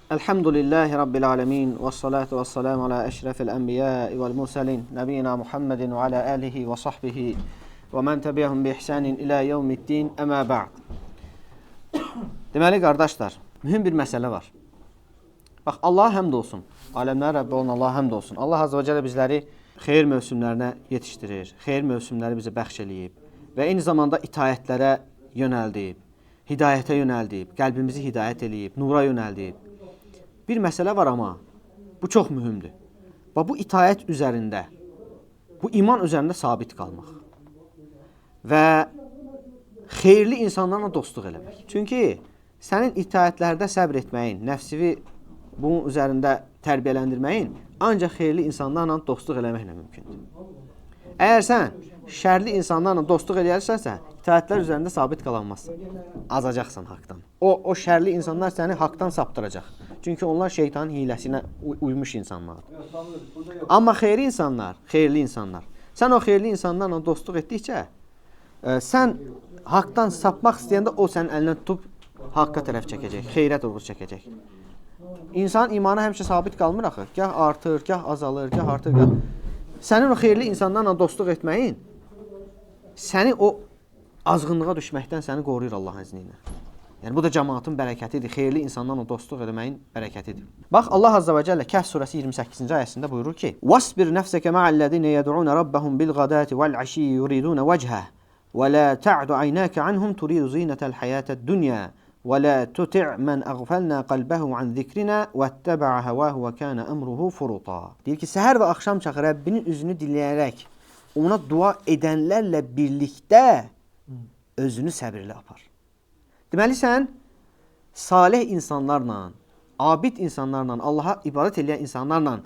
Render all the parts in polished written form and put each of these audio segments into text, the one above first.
Elhamdülillahi Rabbil alemin və salatu və salamu ala əşrəfil ənbiya vəl mursalin nəbiyyina Muhammedin və ala alihi və sahbihi və mən təbiyəhum bi ihsanin ilə yevmiddin, əmə ba'd. Deməli, qardaşlar, mühüm bir məsələ var. Bax, Allaha həmd olsun. Aləmlərin Rəbbi olan Allaha həmd olsun. Allah Azza və Cəllə bizləri xeyir mövsümlərinə yetişdirir. Xeyir mövsümləri bizə bəxş eləyib və eyni zamanda itaətlərə yönəldib, hidayətə yönəldib, qəlbimizi hidayət eləyib, nura yönəldib. Bir məsələ var amma bu çox mühümdür. Və bu itaət üzərində, bu iman üzərində sabit qalmaq və xeyirli insanlarla dostluq eləmək. Çünki sənin itaətlərdə səbr etməyin, nəfsivi bunun üzərində tərbiyələndirməyin ancaq xeyirli insanlarla dostluq eləməklə mümkündür. Əgər sən şərli insanlarla dostluq eləyərsənsə, itaətlər üzərində sabit qalanmazsan. Azacaqsan haqdan. O şərli insanlar səni haqdan saptıracaq. Çünki onlar şeytanın hiləsinə uymuş insanlardır. Amma xeyirli insanlar, xeyirli insanlar. Sən o xeyirli insanlarla dostluq etdikcə, sən haqdan sapmaq istəyəndə o sənin əlindən tutub haqqa tərəf çəkəcək, xeyrə doğru çəkəcək. İnsanın imanı həmişə sabit qalmır axı. Gah artır, gah azalır, gah artır, gah. Sənin o xeyirli insanlarla dostluq etməyin səni o azğınlığa düşməkdən səni qoruyur Allahın izni ilə. Yəni bu da cəmaatın bərəkətidir. Xeyirli insanlarla dostluq eləməyin bərəkətidir. Bax Allah Azza və Cəllə Kəhf surəsi 28-ci ayəsində buyurur ki: "Vasbir nefseke ma'allezine yed'un rabbahum bil gadati vel aşiyyi yuridun vechah ve la ta'du aynaka anhum turidu zinetel hayatid dunya ve la tuti' men aghfalna qalbahu an zikrina vettaba'a havahu ve kana emruhu furuta." Deyir ki, səhər və axşam çağı Rəbbinin üzünü diləyərək ona dua edənlərlə birlikdə özünü səbirli apar. Deməli, sən salih insanlarla, abid insanlarla, Allaha ibadət eləyən insanlarla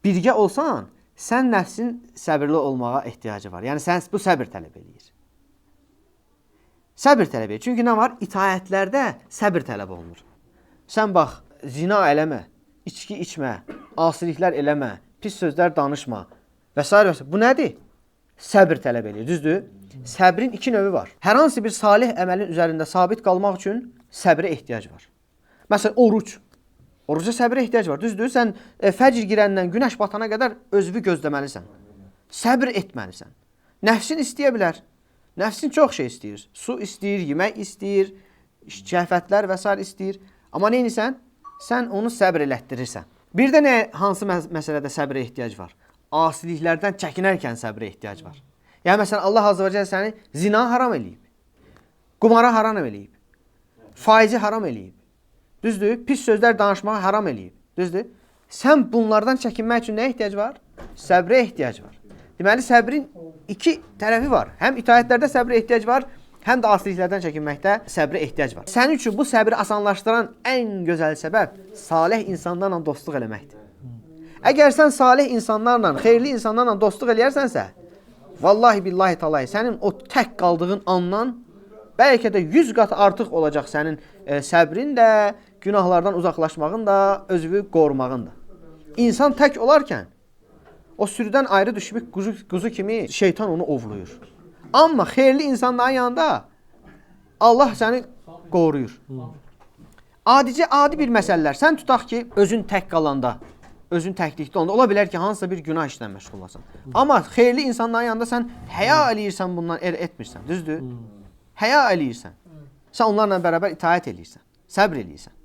birgə olsan, sən nəfsin səbirli olmağa ehtiyacı var. Yəni, sən bu səbir tələb eləyir. Səbir tələb eləyir. Çünki nə var? İtaətlərdə səbir tələb olunur. Sən bax, zina eləmə, içki içmə, asiliklər eləmə, pis sözlər danışma və s. və s. Bu nədir? Səbir tələb eləyir, düzdür? Səbrin iki növü var. Hər hansı bir salih əməlin üzərində sabit qalmaq üçün səbrə ehtiyac var. Məsələn, oruc. Oruca səbrə ehtiyac var, düzdür? Sən fəcr girəndən günəş batana qədər özünü gözləməlisən. Səbr etməlisən. Nəfsin istəyə bilər. Nəfsin çox şey istəyir. Su istəyir, yemək istəyir, şəhvətlər və s. istəyir. Amma nə edirsən? Sən onu səbr elətdirirsən. Bir də nə, hansı məsələdə səbrə ehtiyac var? Asiliklərdən çəkinərkən səbrə ehtiyac var. Yəni, məsələn, Allah Azza və Cəllə səni zina haram eləyib, qumara haram eləyib, faizi haram eləyib, düzdür? Pis sözlər danışmağa haram eləyib, düzdür? Sən bunlardan çəkinmək üçün nəyə ehtiyac var? Səbrə ehtiyac var. Deməli, səbrin iki tərəfi var. Həm itaətlərdə səbrə ehtiyac var, həm də asiliklərdən çəkinməkdə səbrə ehtiyac var. Sənin üçün bu səbri asanlaşdıran ən gözəl səbəb salih insanlarla dostluq eləməkdir. Əgər sən salih insanlarla, xeyirli insanlarla dostluq eləyərsənsə, vallahi billahi talahi, sənin o tək qaldığın andan bəlkə də 100 qat artıq olacaq sənin səbrin də, günahlardan uzaqlaşmağın da, özünü qorumağın da. İnsan tək olarkən o sürüdən ayrı düşmüş quzu kimi şeytan onu ovluyur. Amma xeyirli insanların yanında Allah səni qoruyur. Adicə adi bir məsələlər. Sən tutaq ki, özün tək qalanda, özün təklikdə olanda ola bilər ki, hansısa bir günah işlə məşğul olasan. Amma xeyirli insanların yanında sən həya eləyirsən, bundan etmirsən, düzdür? Həya eləyirsən. Sən onlarla bərabər itaət eləyirsən, səbr eləyirsən.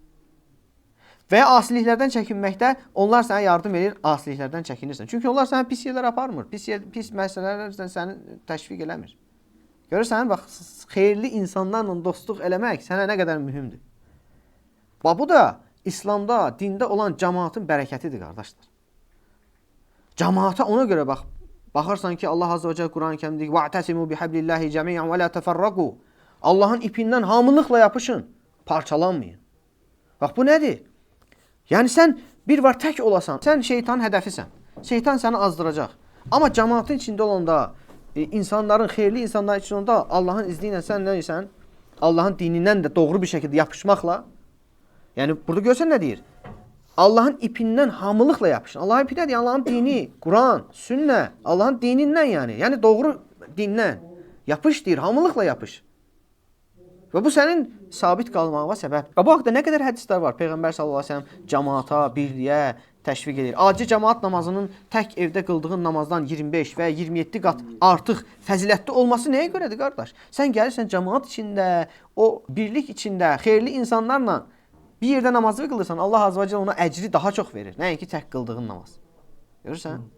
Və ya asiliklərdən çəkinməkdə onlar sənə yardım edir, asiliklərdən çəkinirsən. Çünki onlar sənə pis yerlər aparmır, pis məsələlərlə səni təşviq eləmir. Görürsən, bax, xeyirli insanlarla dostluq eləmək sənə nə qədər mühümdür. Bax, bu da İslamda, dində olan cəmaatın bərəkətidir, qardaşlar. Cəmaata ona görə bax, baxarsan ki, Allah Azza və Cəllə Quran-ı Kərimdə deyir: "Va'tasimu bihablillahi cemi'an və la təfərraqu." Allahın ipindən hamılıqla yapışın, parçalanmayın. Bax, bu nədir? Yəni sən bir var tək olasan, sən şeytanın hədəfisən. Şeytan səni azdıracaq. Amma cəmaatın içində olanda, insanların, xeyirli insanların içində olanda Allahın izni ilə sən nə edirsən? Allahın dinindən də doğru bir şəkildə yapışmaqla. Yəni burada görsən nə deyir? Allahın ipindən hamılıqla yapışın. Allahın ipi nədir? Allahın dini, Quran, sünnə, Allahın dinindən yəni. Yəni doğru dindən yapış deyir, hamılıqla yapış. Və bu sənin sabit qalmağına səbəb. Və bu haqda nə qədər hədislər var. Peyğəmbər sallallahu əleyhi və səlləm camaata, birliyə təşviq edir. Adi camaat namazının tək evdə qıldığın namazdan 25 və 27 qat artıq fəzilətli olması nəyə görədir qardaş? Sən gəlirsən camaat içində, o birlik içində, xeyirli insanlarla bir yerdə namazı qılırsan, Allah azza və cəllə ona əcri daha çox verir. Nəinki tək qıldığın namaz. Görürsən?